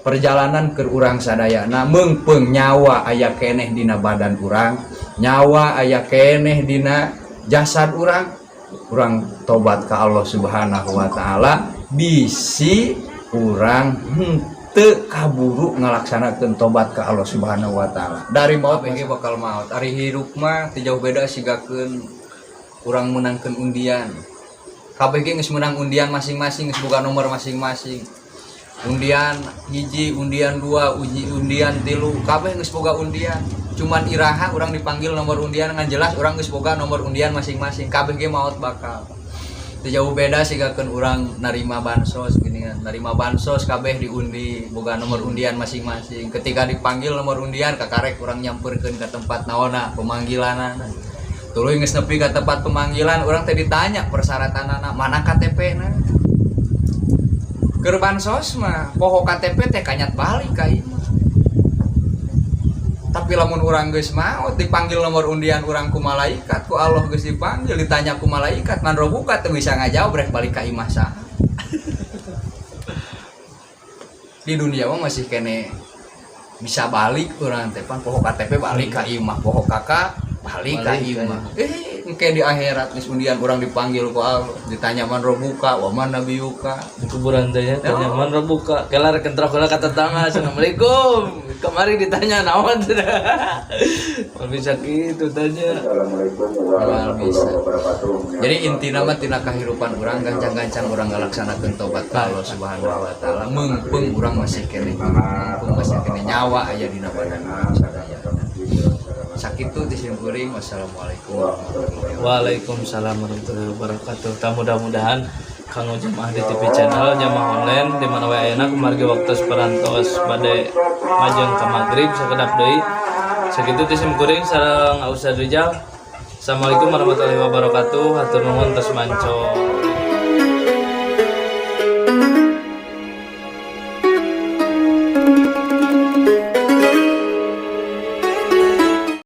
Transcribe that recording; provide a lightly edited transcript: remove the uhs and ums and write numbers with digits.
Perjalanan ke urang sadayana, meungpeung nyawa aya keneh dina badan urang, nyawa aya keneh dina jasad urang, urang tobat ke Allah Subhanahu wa Ta'ala. Bisi urang henteu kaburu ngalaksanakeun tobat ke Allah Subhanahu wa Ta'ala. Dari maut ge bakal maut. Ari hirup mah teu jauh beda sigakeun urang menangkeun undian. Kabeh ge geus menang undian masing-masing, geus boga nomor masing-masing. Undian hiji, undian dua, uji undian tilu, kabeh geus boga undian. Cuman iraha urang dipanggil nomor undian, ngan jelas urang geus boga nomor undian masing-masing. Kabeh ge maut bakal. Teu jauh beda sigakeun urang narima bansos gini kan. Narima bansos kabeh diundi, boga nomor undian masing-masing. Ketika dipanggil nomor undian, kakarek urang nyamperkeun ke tempat naonna, pemanggilanana. Tuluy geus nepi ka tempat pemanggilan, urang teh ditanya persyaratanana, mana KTP na. Keur bansos mah poho KTP teh kanyat balik ka imah. Tapi lamun urang geus maot, dipanggil nomor undian urang ku malaikat, ku Allah geus dipanggil, ditanya ku malaikat, "Man rabbuka?" Teu bisa ngajawab, rek balik ka imah saha? Di dunia mah masih keneh bisa balik urang teh, pan poho KTP balik ka imah, poho KK balik ka Balik ka imah. Engke di akhirat geus undian urang dipanggil ku Allah, ditanya, "Man rabbuka wa man nabiyuka?" Di kuburan teh nya tanya, "Man rabbuka?" Kela rek entrok heula ka tetangga, "Assalamualaikum." Kemarin ditanya naon cenah. Moal bisa kitu tanya. Assalamualaikum Moal bisa. warahmatullahi wabarakatuh. Jadi intina mah tina kahirupan urang, gancang-gancang urang ngalaksanakeun tobat ka Allah Subhanahu wa Taala. Meungpeung urang masih keneh hirup, meungpeung masih keneh nyawa aya dina badan urang sadaya. Sakitu ti sim kuring. Wassalamualaikum warahmatullahi wabarakatuh. Waalaikumsalam warahmatullahi wabarakatuh. Tah, mudah-mudahan kanggo jemaah di TV channel, jemaah online di mana wae ayeuna, kumargi waktu parantos bade majeng ka maghrib sakedap deui. Sakitu ti sim kuring sareng Ustaz Rijal. Assalamualaikum warahmatullahi wabarakatuh. Hatur nuhun, tos manco.